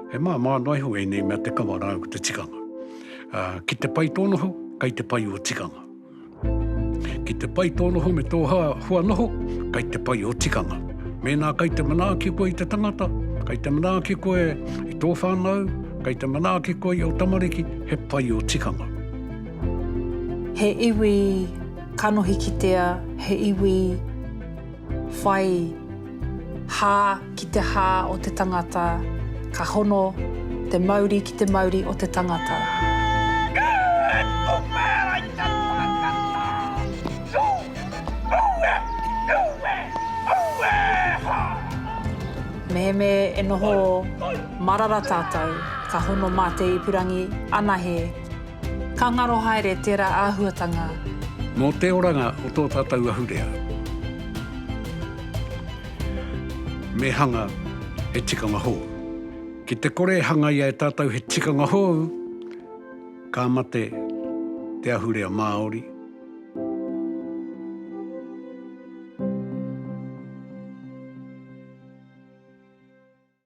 He māmā noa iho ēnei mea te kawa rāua ko te tikanga. Ā, ki te pai tō noho, kei te pai ō tikanga. Ki te pai tō noho me tō hoa noho, kei te pai ō tikanga. Mēnā kei te manaaki koe i te tangata, kei te manaaki koe i tō whānau, kei te manaaki koe i ō tamariki, he pai ō tikanga. He iwi kanohi kitea, he iwi whai hā ki te hā o te tangata, ka hono te mauri ki te mauri o te tangata. Mehemea e noho marara tātou, ka hono mā te ipurangi anahe. Ka ngaro haere tērā āhuatanga. Mō te oranga o tō tātou ahurea. Me hanga he tikanga hou. Ki te kore e hangaia e tātou he tikanga hou, ka mate te ahurea Māori.